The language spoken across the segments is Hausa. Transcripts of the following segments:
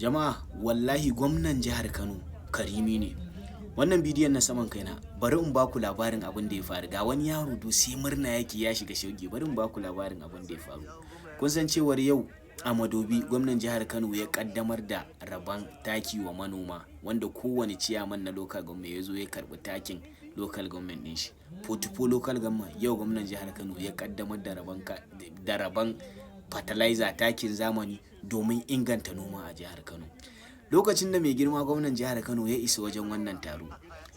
Jama'a, wallahi gwamnan jihar Kano karimi ne. Wannan bidiyon na saman kaina, bari in baku labarin abin da ya faru. Ga wani yaro do sai murna yake, ya shiga shauki. Bari in baku labarin abin da ya faru. Kun san cewar yau a Madobi gwamnan jihar Kano ya kaddamar da rabon taki wa manoma, wanda kowane ciyaman na local government ya zo ya karbi takin local government din shi. 44 local government, yau gwamnan jihar Kano ya kaddamar da rabon fertilizer, takin zamani, domin inganta noma a jihar Kano. Lokacin da mai girma gwamnan jihar Kano ya isa wajen wannan taro,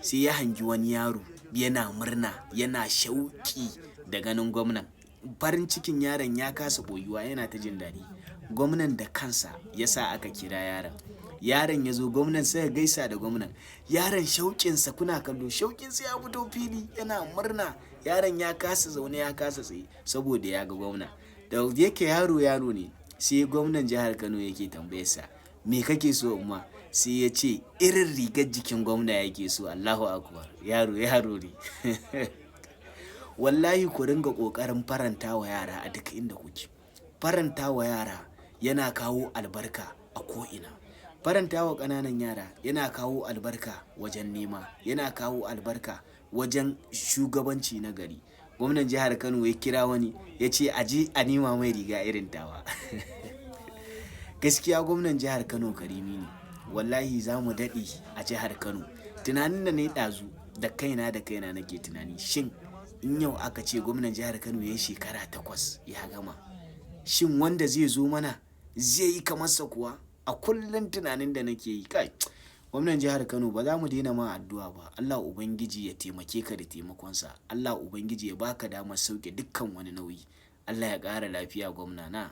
sai ya hangi wani yaro yana murna, yana shauki da ganin gwamnan. Farin cikin yaron ya kasa boyuwa, yana ta jin daɗi. Gwamnan da kansa ya sa aka kira yaron. Yaron ya zo, gwamnan sai ya gaisa da gwamnan. Yaron shauƙinsa kuna kallo, shauƙinsa ya fito fili, yana murna. Yaron ya kasa zaune, ya kasa tsaye saboda ya ga gwamna. Da yake yaro yaro ne, sai gwamnan jihar Kano yake tambayarsa, "Me kake so umma?" Sai ya ce irin rigar jikin gwamna yake so. Allahu akbar, yaro yaro ne. Wallahi ku ringa kokarin faranta wa yara a duk inda kuke. Faranta wa yara yana kawo albarka a ko'ina. Faranta wa ƙananan yara yana kawo albarka wajen nema, yana kawo albarka wajen shugabanci na gari. Gwamnan jihar Kano ya kira wani ya ce a je a nema mai riga irin tawa. Gaskiya gwamnan jihar Kano karimi ne. Wallahi za mu daɗe a jihar Kano. Tunanin da na yi ɗazu da kaina nake tunani, shin in yau aka ce gwamnan jihar Kano ya yi shekara 8 ya gama, shin wanda zai zo mana zai yi kamar sa kuwa? A kullum tunanin da nake yi, kai, gwamnan jihar Kano, ba za mu daina ma addu'a ba. Allah Ubangiji ya taimake ka da taimakonsa. Allah Ubangiji ya baka damar sauke dukkan wani nauyi. Allah ya ƙara lafiya, gwamna na.